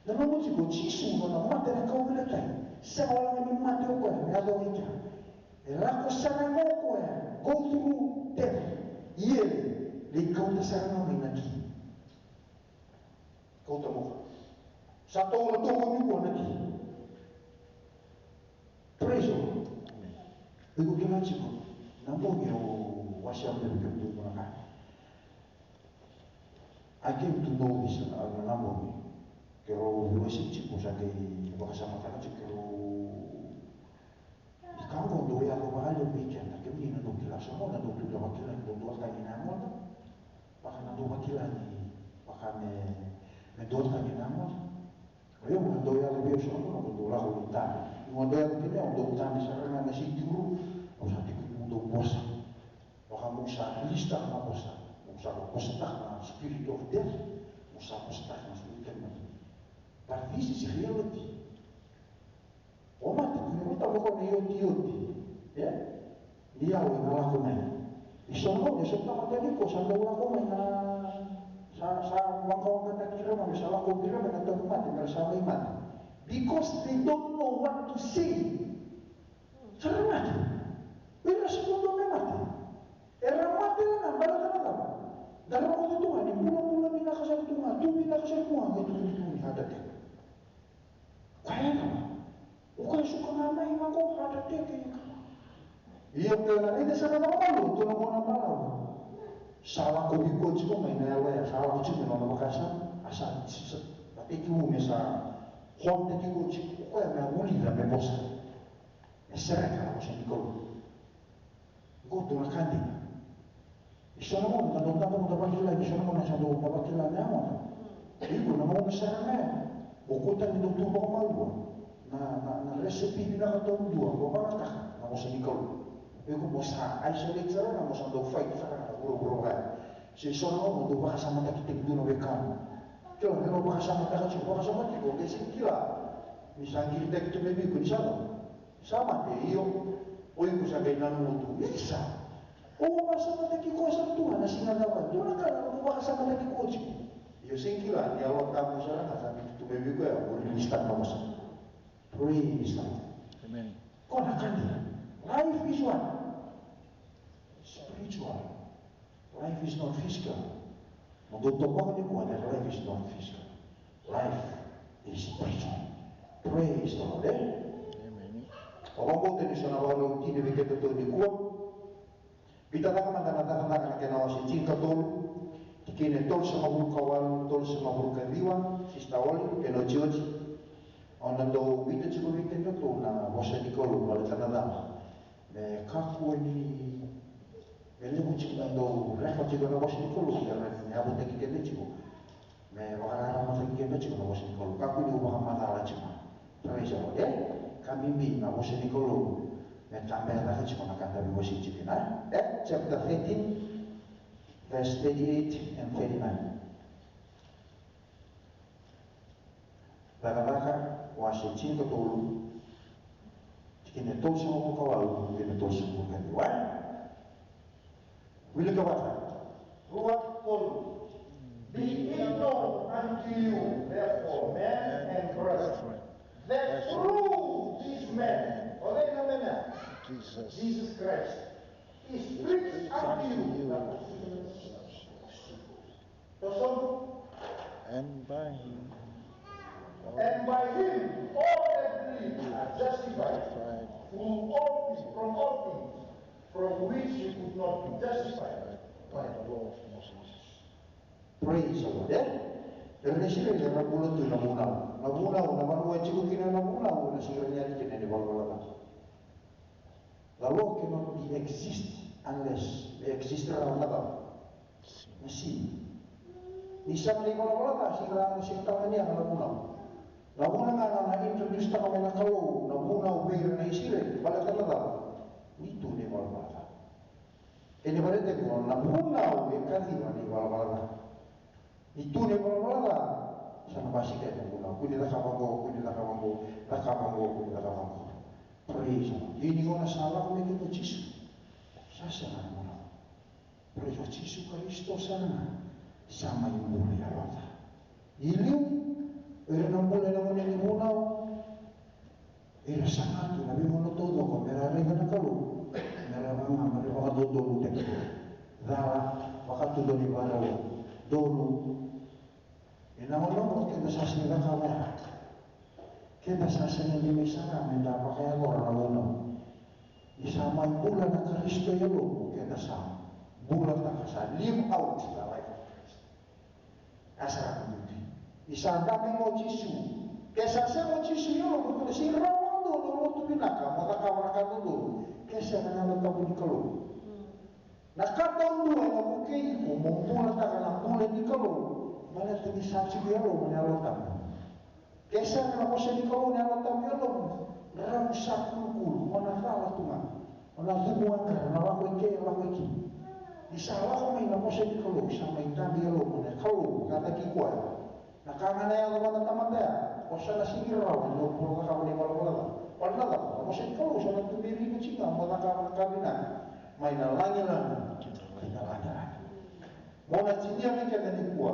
Na nomu tiko o Jisu, nona mate na kauveilatai, sega wale ga ni mate o koya me yaco i kea. E lako sara ga o koya, go through death, ia e lai kauta sara ga mai na ki. Kauta moka. Sa toka, toka nikua na ki. Praise the Lord. Iko kila tiko, na bogi au wasea mai vei kemudou na ka. I came to know this, uh, na bogi. Keirau veiwasei tiko, sa qai vakasamataka tiko, keirau Ni ka oqo dau yaco vakalevu vei keda, kemuni na dau kila, so na dau tu, dau vakila ni dau duatani na yagoda. Vaka na dau vakila ni, vaka me, me duatani na yagoda. O yau na dau yaco vei au so na gauna dau lako ni tani. Ni gauna dau yaco kina au dau tani sara ga na sitting room, au sa tiko ni dau vosa. Vaka meu sa release-taka na vosa, meu sa vosataka na spirit of death, meu sa vosataka na spirit of death. But this is reality. O mate, ni rauta vaka na iotioti. E? Ni yau e na lako mai. Ni so na gauna, e so na tamata ni ko sa dau lako mai na, sa, sa waqawaqataki ira mai, sa lako vei ira mai na tauvimate, me ra sa mai mate. Because they don't know what to say. Sa ra mate. Vei ira sa dodonu me mate. Era mate na baleta na cava? Da rogoca tu ga ni bulabula vinaka sara tu ga, tu vinaka sara tu ga, qai tukuni tu ni heart attack. Koya e cava? O koya suka ga mai vaqo, heart attack e cava? Ia o koya na raica sara vakamalua tu na gauna balavu. Sa lako vei koya tiko mai na yalo ya, sa lako tiko mai na nona vakasama, a sa, sa, sa, sa tekivu me sa hon tiko tiko, o koya me a vulica me vosa. Me sereka na vosa ni Kalou. Qo tu na ka dina. E so na gauna, na dau taba, na dau vakila, e so na gauna, sa dau vakila na yagoda. Iko na gauna sara ga ya. O kua tani dau tu vakamalua. Na, na, na recipe vinaka taudua, mo vagataka na vosa ni Kalou. Iko mo sa isolate sara ga, mo sa dau fight sara ga na vuravura vaka ya. Se so na gauna, dau vakasamataki tiko tu na wekamu. Kila, me dau vakasamataka tiko, vakasamataki tiko, qai se kila. Ni sa qiritaki tu mai vei iko, ni sa dau. Sa mate, io. O iko sa qai nanuma tu. Isa. O vakasamataki koya sara tu ga na siga cava. Dua na ka na nomu vakasamataki koya tiko. Io, sega ni kila, ni Yalo Tabu sara ga sa biuta tu mai vei koya, o release-taka na vosa. Praise the Lord. Amen. Ko na ka dina. Life is what? Spiritual. Life is not physical. Mo dou toka nikua that life is not physical. Life is spiritual. Praise the Lord, eh? Amen. Au vakabauta ni sa na vakarau tini vei keda tu nikua. Biuta cake mada na Cakacaka na kena wase tinikatolu, tikina e tolusagavulu ka walu, tolusagavulu ka ciwa, Sister Oli, kei na otioti. Au na dau biuta tiko vei keda tu na vosa ni Kalou, baleta na cava? Me kakua ni, me levu tiko na dau refa tiko na vosa ni Kalou, ia me yavutaki keda tiko. E vakararamataki keda tiko na vosa ni Kalou. Kakua ni o vakamacala tiko. Praise the Lord, e? Ka bibi na vosa ni Kalou me tabera cake tiko na ka da veiwasei tiko kina. E, chapter thirteen, verse thirty-eight and thirty-nine. Cakacaka wase tinikatolu, tikina e tolusagavulu ka walu kei na tolusagavulu ka ciwa. Wilika vata. Rua, tolu. Be it known unto you, therefore, men and brethren, that through this man, o cei na man ya? Jesus. Jesus Christ, is preached unto you. Toso. And by him, and by him all that believe are justified through all things, from all things, from which you could not be justified by the law of Moses. Praise the Lord, e? Era na Isireli era bula tu na vunau. Na vunau, na vanua e tiko kina na vunau, na sega ni yali kina ni valavala ca. The law cannot be exist unless e exist rawa na cava? Na sin. Ni sega ni valavala ca, sega ni rawa, sega ni tau yani na vunau. Na vuna ga na introduce taka mai na Kalou na vunau vei ira na Isireli, baleta na cava? Ni tu na ivalavala ca. Kena ibalebale tiko na vunau e kaciva na ivalavala ca. Ni tu na ivalavala ca, sa na basika na vunau. Kua ni cakava qo, kua ni cakava qo, cakava qo, kua ni cakava qo. Praise the Lord. Ia ni gauna sa lako mai kina o Jisu, sa sega na vunau. Praise the Lord. Jisu Karisito sara ga sa mai bula i yaloda. I liu, o ira na bula ena gauna ni vunau, era saga tu na veigauna taucoko me ra raica na Kalou, me ra vaga, me ra vakadodonutaki. Cala, vakatudonu, vakarau, donu. Ena gauna oqo keda sa sega ni cakava ya. Keda sa sega ni mai saga me da vakayacora na vunau. Ni sa mai bula na Karisito e yalomu, keda sa bulataka, sa live out the life of Christ. A sa raka bibi. Ni sa dabe o Jisu. Ke sa sega o Jisu i yalomu, ke sa rawa dodonu na lotu vinaka mo cakava na ka dodonu, ke sega na Yalo Tabu ni Kalou. Na ka taudua ena vukei iko mo bulataka na bula ni Kalou, baleta ni sa tiko i yalomu na Yalo Tabu. Ke sega na vosa ni Kalou na Yalo Tabu e yalomu, drau sa kulukulu, mo na cala tu ga. O na cumu waqara, o na lako i ke, lako i ke. Ni sa lako mai na vosa ni Kalou, sa mai dabe e yalomu na Kalou, ka taki koya. Na ka ga na yaco vua na tamata ya, o sa na sega ni rawa ni o bula cakava na ivalavala ca. Baleta na cava? Na vosa ni Kalou sa na tuberi iko tiko ga mo cakava na ka vinaka mai na lagilagi ki na lagilagi. Mo na tinia vei keda nikua.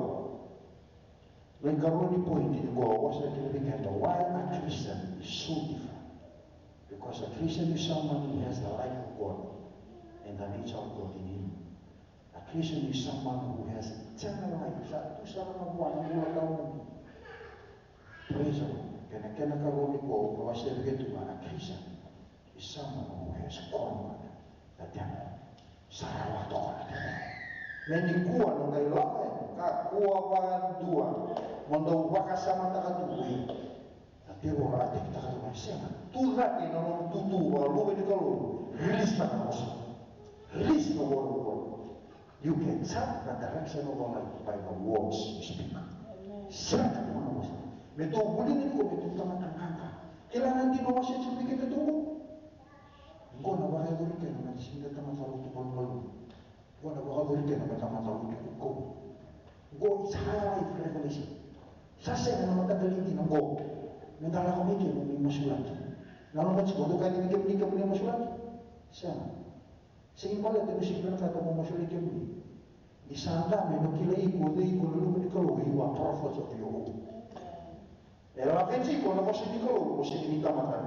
Na ikarua ni point nikua, au wasea kina vei keda, why a Christian is so different. Because a Christian is someone who has the life of God and the nature of God in him. A Christian is someone who has eternal life. Sa tu sara ga vua na bula tawamudu. Praise the Lord. Kena, kena ikarua nikua au wasea vei keda tu ga, a Christian is someone who has conquered the devil. Sa rawa toka na tevoro. Me nikua na qai lako yani, kakua vakadua mo dau vakasamataka tu, ei, na tevoro a tekitaka tu mai, sega. Tu cake na nomu itutu vakaluve ni Kalou, release taka na vosa. Release the word of God. You can chart the direction of your life by the words you speak. Sega tu na vosa. Me tou vulica nikua, me tou tamata qaqa. Kila na dina, wasea tiko vei keda tu qo. Qo na vakayacori kina me da sega ni tamata lotu malumalumu. Qo na vakayacori kina me tamata lotu kaukauwa. Qo it's high life revelation. Sa sega na mataqali dina qo me da lako mai kina me masulaki. Na loma tiko, dou kaya vei kemuni, kemuni masulaki. Sega. Sega ni baleta ni sega ni vinakata mo masulaki kemuni. Ni sa dabe mo kilai iko, o cei iko na luve ni Kalou, you are prophets of your own. E laveti iko na vosa ni Kalou, o sega ni tamata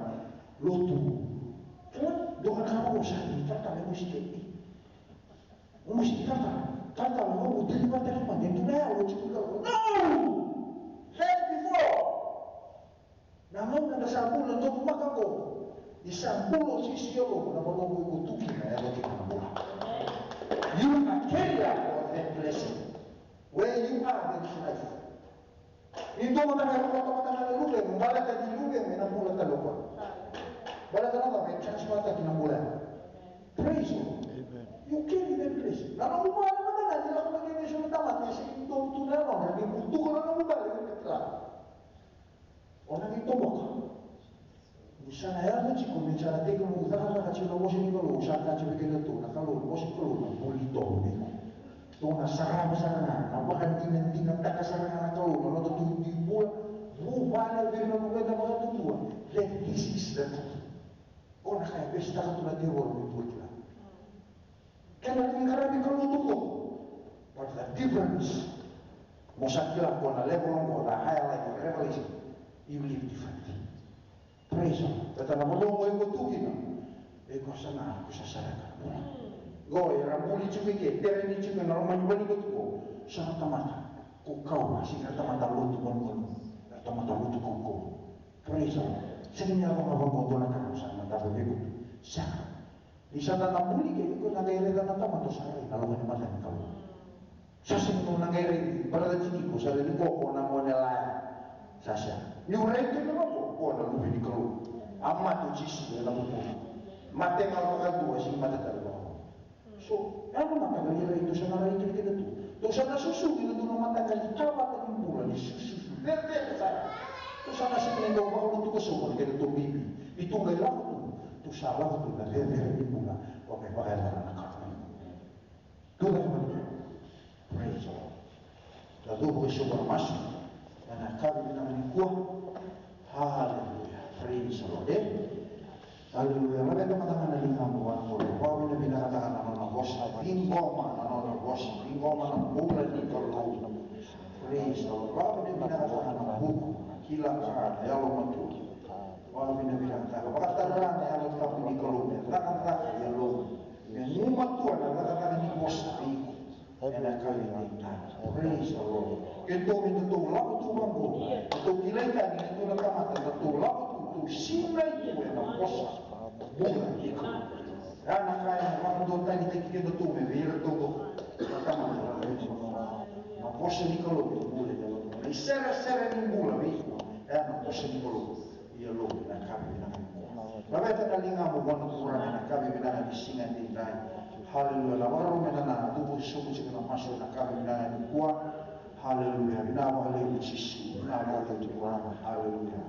lotu. Kila, dua na ka vou sa ni talatala e musu kemuni. O musu ni talatala, talatala, o deliver-taki mada, e dua na yalo e tiko vei Kalou. No! That before. Na gauna da sa bula tauvimaka qo, ni sa bula o Jisu i yalomu, na vanua qo iko tu kina, e yaco kina na bula. You are carrier of that blessing. Where you are, there is life. Ni dua mada ga e lako mada ga na luvemu, baleta ni luvemu, ena bula tale o koya. Baleta na cava? E transfer-taki na bula ya. Praise the Lord. Amen. You carry that blessing. Na nomu vale mada ga Lako mai kina eso na tamata e sega ni donu tu na yalodra, ni butuka na nomu bale, o na kila. O na qai toboka. Ni sa na yaco tiko me sa na tekivu cakacaka tiko na vosa ni Kalou, sa kaci vei keda tu na Kalou, na vosa ni Kalou na buli tolo vei iko. Tou na sarava sara ga, na vakadinadinataka sara ga na Kalou na noda tu ni bula. Vuvale vei na luveda vakatutua. That this is the truth. O na kaya, veisitaka tu na tevoro me tou kila. Kena ni qaravi Kalou tu qo. But the difference, mo sa kila ko na level oqo, the higher life of revelation, you live differently. Praise the Lord. Baleta na vanua qo iko tu kina, iko sa na, ko sa sereka na bula. Qo era buli tiko i ke, tereni tiko na loma ni valu ni lotu qo. Sa na tamata ko kau, a sega ni tamata lotu vanua, na tamata lotu ko kau. Praise the Lord. Sega ni yaco ga vaqo dua na ka, sa na tamata vei iko. Sega. Ni sa na buli ke iko na qai raica na tamata o sa rai na loma ni mata ni Kalou. Sa sega ni na qai rai, baleta tiko sa rai ni ko ko na gone laya. Sa sega. Niu rai tu na ko ko na luve ni Kalou. A mate o Jisu ena vuku. Mate ga vakadua, sega ni mate tale vakadua. So, ena mataka ni rai tou sa na rai kina keda tu. Tou sa na susu kina tu na mataka ni ka vata ni bula ni sususu. Vevere sara. Tou sa na susu kina tou vakalotu ka soqo ni keda tou bibi. Ni tou qai lako tu. Tou sa lako tu na vevere ni bula. Vaka e vakayacana na Kalou. Tou na vakalotu. Praise the Lord. Na cuva e soqo na masu. Ena yakavi vinaka nikua. Hallelujah. Praise the Lord. Eh? Hallelujah. Laveta mada ga na ligamu vua na Kalou. Vakavinavinakataka na nona vosa. Ciqoma na nona vosa. Ciqoma na bula ni Kalou. Praise the Lord. Vakavinavinakataka na vuku. Kila ka na yalomatua. Vakavinavinakataka. Vakatara na Yalo Tabu ni Kalou. Me cakacaka e yalomu. Me gumatua na cakacaka ni vosa vei iko. Ena yakavi ni dai. Praise the Lord. Keitou me datou lako tu vaqo. Datou kilai tani keitou na tamata, datou lako tu, tou sinai tu ena vosa. Bula ni Kalou. Ya na ka ena vakadua tani tiki keitou me vei iratou qo. Na tamata, na vosa ni Kalou me bula ni Kalou. Na iseresere ni bula vei iko. Ya na vosa ni Kalou. Ia Lord, na yakavi vinaka nikua. Laveta na ligamu vua na Turaga na yakavi vinaka ni siga edaidai. Haleluya. Na vakarau me na na tubu sobu tiko na masu na yakavi vinaka nikua. Haleluya. Vinaka vakalevu Jisu. Vinaka vakalevu Turaga. Haleluya.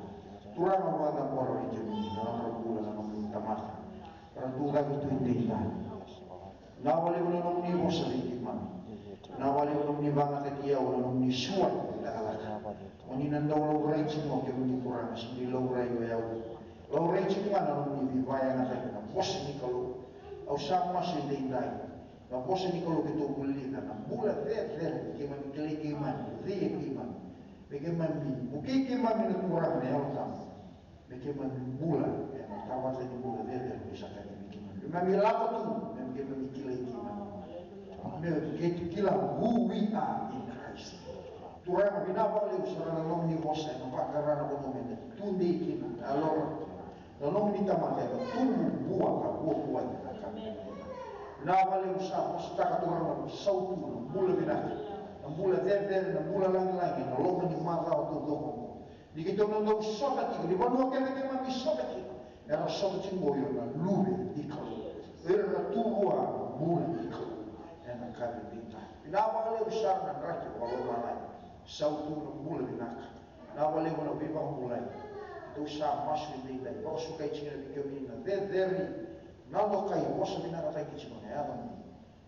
Turaga vakacabora vei kemuni na nodra bula na nomuni tamata. Ra tu cake tu edaidai. Vinaka vakalevu na nomuni vosa vei keimami. Vinaka vakalevu na nomuni vakayagataki au na nomuni sua ni cakacaka. Oni na dau laurai tiko ga o kemuni Turaga, sega ni laurai o yau. Laurai tiko ga na nomuni veivakayagataki na vosa ni Kalou. Au sa masu edaidai. Na vosa ni Kalou keitou vulica na bula cecere, keimami kilai keimami, vei keimami. Me keimami, vukei keimami na Turaga na Yalo Tabu. Me keimami bula ena tamata ni bula cecere ko sa kacivi keimami. Me keimami lako tu, me keimami kilai keimami. Me keitou kila who we are in Christ. Turaga, vinaka vakalevu sara na nomuni vosa ena vakatara na vanua me na tudei kina, na lora kina. Na nomuni tamata ena tubu bua ka vuavuai na ka. Vinaka vakalevu sa vosataka Turaga na sautu, na bula vinaka, na bula cecere, na bula lagilagi, na loma ni macawa taucoko. Ni keitou na dau sota tiko, ni vanua kece keimami sota tiko, era sota tiko qo io na luve ni Kalou. Era na tu vua na bula ni Kalou. Ena yakavi edaidai. Vinaka vakalevu sara na draki vakalomalagi. Sautu na bula vinaka. Vinaka vakalevu na veivakabulai. Keitou sa masu edaidai. Vakasukai tiko na vei kemuni na cecere. Na dokai, vosa vinakataki tiko na yacamuni.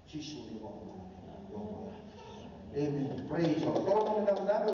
Jisu ni vakabula. Amen. Praise the Lord. Toro mada na dabe,